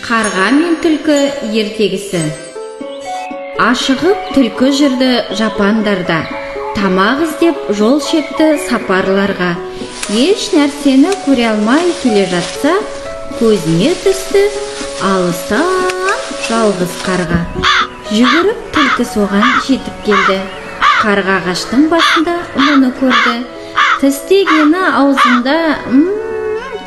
Қарға мен түлкі ертегісі. Ашығып түлкі жүрді жапандарда, тамақ іздеп жол шекті сапарларға. Еш нәрсені көре алмай келе жатса, көзіне түсті алыстан жалғыз қарға. Жүгіріп түлкі соған жетіп келді. Қарға ағаштың басында мұны көрді. Тістегені аузында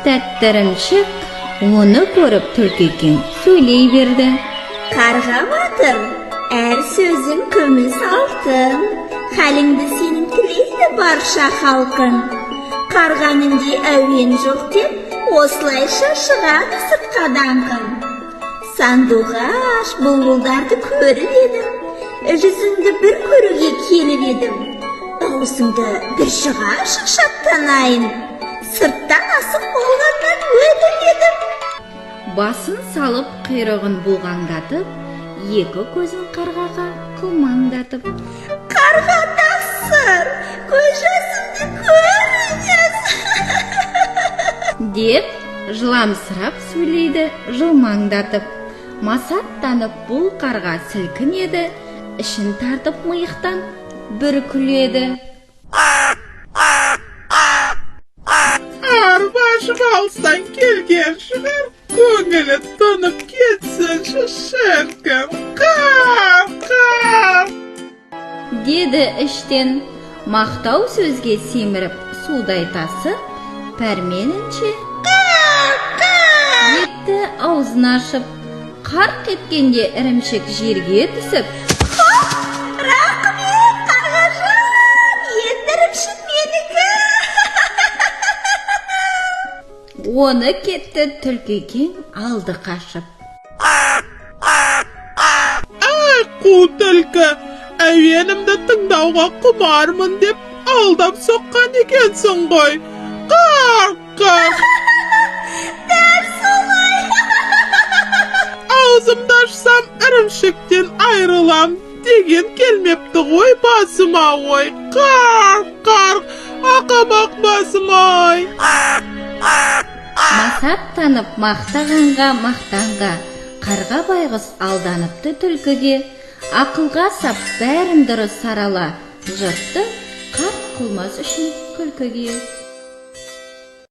тәтті ірімшік. Оны көріп түлкі сөйлей берді. Қарға батыр, әр сөзің күміс алтын, халіңді сенің тілейді барша халқың. Қарға мінде әуен жоқ деп, осылайша шығады сыртқа даңқың. Сандуғаш бұлбұлдарды көріп едім, жүзіңді бір көруге келіп едім. Дауысыңды бір шығаршы шаттанайын, сырттан асық болғаннан өліп едім. Басын салып құйрығын бұлғаңдатып, екі көзін қарғаға қылмаңдатып. Қарға тақсыр, көз жасымды көріңіз. Деп жыламсырап сөйлейді жылмаңдатып. Масаттанып бұл қарға сілкінеді, ішін тартып миықтан бір күледі. Арбашым алыстан келген шығар, көңілі тұнып кетсінші шіркін. Қар, қар! Деді іштен. Мақтау сөзге семіріп судай тасып, пәрменінше етті аузын ашып. Қарқ еткенде ірімшік жерге түсіп, Рақмет, қарғажан, енді ірімшік менікі. Оны кетті түлкекең алды қашып. Ай, қу түлкі, әуенімді тыңдауға құмармын деп алдап соққан екенсің ғой. Қар, қар! Дәл солай. Аузымды ашсам ірімшіктен айырылам деген келмепті ғой басыма ой. Қар, қар, ақымақ басым ай. Масаттанып мақтағанға мақтанға, қарға байғұс алданыпты түлкіге. Ақылға сап бәрін дұрыс сарала, жұртты қарқ қылмас үшін күлкіге.